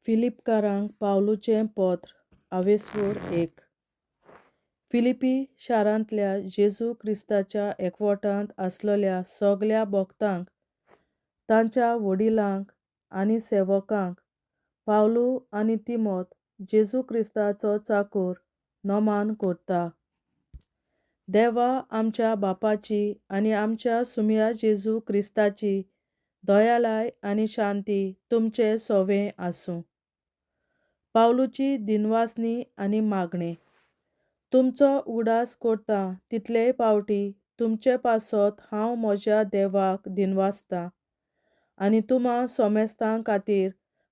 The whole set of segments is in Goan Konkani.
फिलीपकारांक पावलूचें पत्र, आवेस्वोर एक. फिलिपी शारांतल्या जेजू क्रिस्ताच्या एकवटांत आसलल्या सगल्या भक्तांक, तांच्या व्हडिलांक आनी सेवकांक, पावलू आनी तिमोत जेजू क्रिस्ताचो चाकोर नमान करता. देवा आमच्या बापाची आनी आमच्या सुमया जेजू क्रिस्ताची दयालाय आनी शांती तुमचे सोवें आसूं. पावलूची दिनवासनी आनी मागणें. तुमचो उगडास करता तितलेय पावटी तुमचे पासत हांव म्हज्या देवाक दिनवासतां आनी तुमा सोमेस्तां खातीर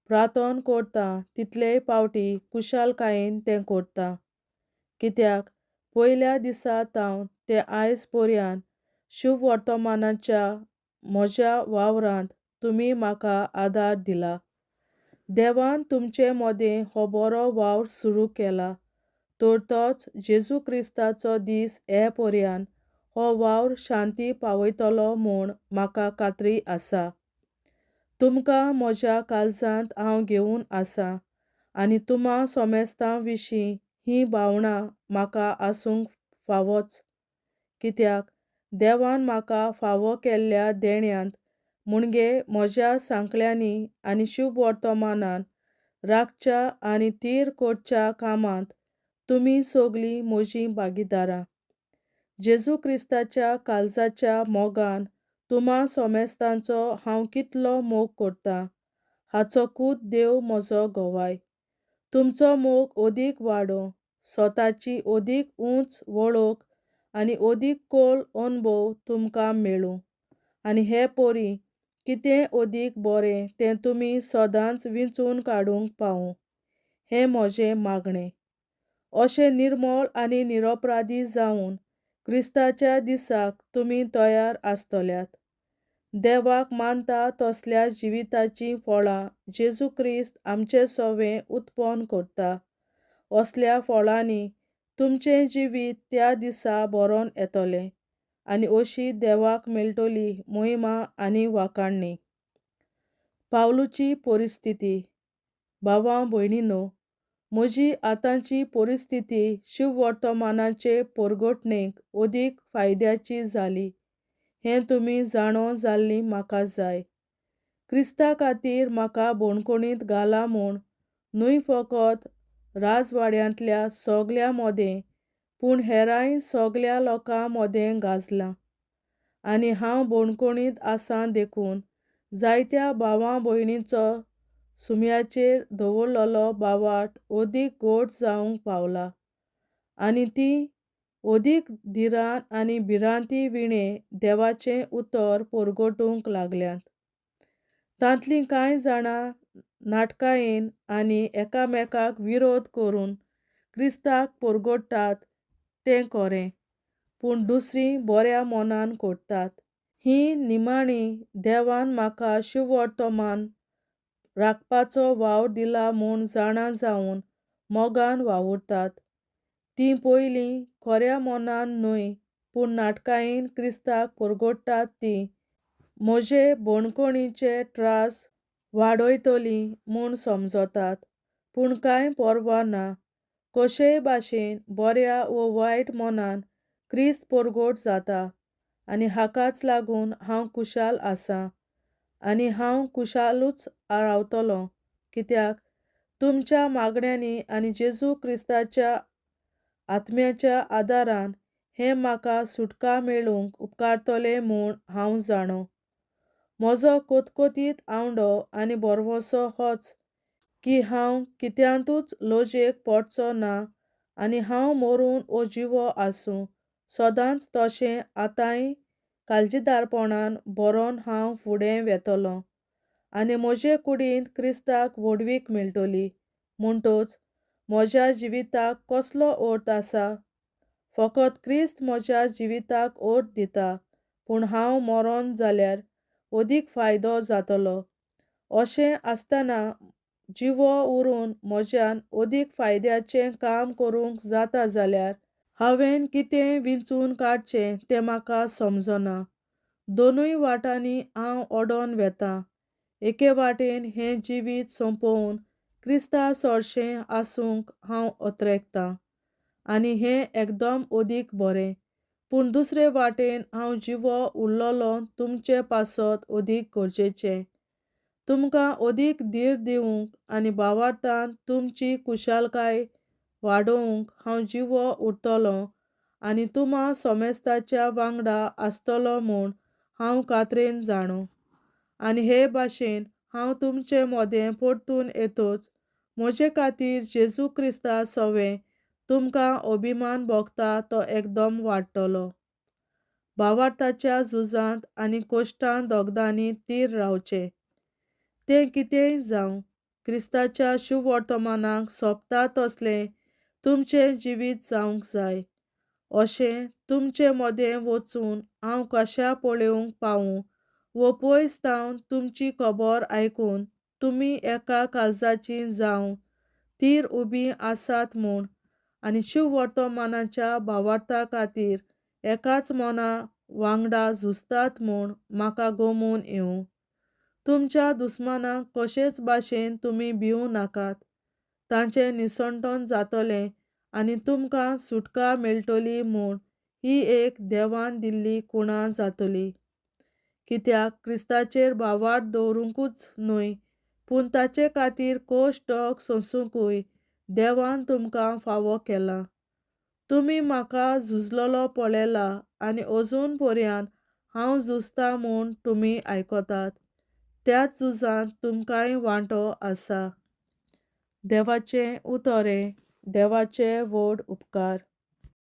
प्रार्थन करता तितलेय पावटी कुशालकायेन तें करता. कित्याक पयल्या दिसा तावन ते आयज पर्यान शुभवर्तमानाच्या म्हज्या वावरांत तुमी म्हाका आदार दिला. देवान तुमचे मदें हो बरो वावर सुरू केला तर तोच जेजू क्रिस्ताचो दीस हे पर्यान हो वावर शांती पावयतलो म्हूण म्हाका खात्री आसा. तुमकां म्हज्या काळजांत हांव घेवन आसा आनी तुमा सोमेस्तां विशीं हीं भावनां म्हाका आसूंक फावोच. कित्याक देवान म्हाका फावो केल्ल्या देण्यांत म्हणजे म्हज्या सांकळ्यांनी आनी शुभवर्तमानान राखच्या आनी तीर करच्या कामांत तुमी सगलीं म्हजीं भागीदारां. जेजू क्रिस्ताच्या काळजाच्या मोगान तुमा सोमेस्तांचो हांव कितलो मोग करतां हाचो कूत देव म्हजो गवाय. तुमचो मोग अदीक वाडोवं, स्वताची अदीक उंच वळख आनी अदीक खोल अणभव तुमकां मेळूं आनी हे परी कितें अदीक बरें तें तुमी सदांच विंचून काडूंक पावूं, हें म्हजें मागणें. अशें निर्मळ आनी निरपराधी जावन क्रिस्ताच्या दिसाक तुमी तयार आसतल्यात. देवाक मानता तसल्या जिविताचीं फळां जेजू क्रिस्त आमचे सोवें उत्पन्न करता. असल्या फळांनी तुमचें जिवीत त्या दिसा बरोन येतलें आनी अशी देवाक मेळटली मोहिमा आनी वाखाणणी. पावलूची परिस्थिती. भावा भयणीनो, म्हजी आतांची परिस्थिती शिववर्तमानाचे परगटणेक अदीक फायद्याची जाली हें तुमी जाणो जाल्लीं म्हाका जाय. क्रिस्ता खातीर म्हाका बणकोणींत घाला म्हूण न्हय फकत राजवाड्यांतल्या सगल्यां मदें पूण हेरांय सगल्या लोकां मदें गाजलां. आनी हांव बणकोणींत आसा देखून जायत्या भावां भयणींचो सुम्याचेर दवरलेलो भावार्थ अदीक घट जावंक पावला आनी तीं अदीक धिरान आनी भिरांती विणें देवाचें उतर परगटूंक लागल्यांत. तांतलीं कांय जाणां नाटकायेन आनी एकामेकाक विरोध करून क्रिस्ताक परगट्टात तें खरें, पूण दुसरीं बऱ्या मनान करतात. हीं निमाणीं देवान म्हाका शुभवर्तमान राखपाचो वावर दिला म्हूण जाणा जावन मोगान वावुरतात. तीं पयलीं खऱ्या मनान न्हय पूण नाटकायेन क्रिस्ताक परगट्टात तीं म्हजे बणकोणीचे त्रास वाडयतलीं म्हूण समजतात. पूण कांय पर्वा ना. कशेय भाशेन बऱ्या वो वायट मनान क्रिस्त परगट जाता आनी हाकाच लागून हांव खुशाल आसां आनी हांव खुशालूच रावतलों. कित्याक तुमच्या मागण्यांनी आनी जेजू क्रिस्ताच्या आत्म्याच्या आदारान हें म्हाका सुटका मेळूंक उपकारतलें म्हूण हांव जाणो. म्हजो कोतकोतीत आवंडो आनी भरवंसो होच की हांव कित्यांतूच लजेक पडचो ना आनी हांव मरून वो जिवो आसूं सदांच तशें आतांय काळजीदारपणान बरोवन हांव फुडें वेतलों आनी म्हजे कुडींत क्रिस्ताक व्हडवीक मेळटली. म्हणटच म्हज्या जिविताक कसलो अर्थ आसा? फकत क्रिस्त म्हज्या जिविताक अर्थ दिता, पूण हांव मरोन जाल्यार अदीक फायदो जातलो. अशें आसतना जिवो उरून म्हज्यान अदीक फायद्याचें काम करूंक जाता जाल्यार हांवें कितें विंचून काडचें तें म्हाका समजना. दोनूय वाटांनी हांव ओडोन वेतां. एके वाटेन हें जिवीत सोंपोवन क्रिस्ता सोरशें आसूंक हांव अत्रेगतां आनी हें एकदम अदीक बरें. पूण दुसरे वाटेन हांव जिवो उरलेलो तुमचे पासत अदीक गरजेचें. तुमकां अदीक धीर दिवंक आनी भावार्थान तुमची कुशालकाय वाडोवंक हांव जिवो उरतलो आनी तुमा सोमेस्ताच्या वांगडा आसतलो म्हूण हांव कात्रेन जाणो. आनी हे भाशेन हांव तुमचे मोदें परतून येतच म्हजे खातीर जेजू क्रिस्ता सवें तुमकां अभिमान भोगता तो एकदम वाडटलो. भावार्थाच्या झुजांत आनी कोश्टान दोगदांनी तीर रावचें. तें कितेंय जावं, क्रिस्ताच्या शुवर्तमानाक सोबता तसलें तुमचें जिवीत जावंक जाय. अशें तुमचे मदें वचून हांव कशा पळोवंक पावूं वो पयस थावन तुमची खबर आयकून तुमी एका काळजाची जावं तीर उबी आसात म्हूण आनी शिववर्तमानाच्या भावार्था खातीर एकाच मना वांगडा झुजतात म्हूण म्हाका गोमून येवं. तुमच्या दुस्मानाक कशेच भाशेन तुमी भिवूं नाकात. तांचें निसंटन जातलें आनी तुमकां सुटका मेळटली म्हूण ही एक देवान दिल्ली कुणा जातली. कित्याक क्रिस्ताचेर भावार्थ दवरुंकूच न्हय, पूण ताचे खातीर कोश्ट सोंसुंकूय देवान तुमकां फावो केलां. तुमी म्हाका झुजलेलो पळयला आनी अजून पर्यान हांव झुजता म्हूण तुमी आयकतात. त्याच झुजांत तुमकांय वांटो आसा. देवाचें उतर हें देवाचे व्हड उपकार.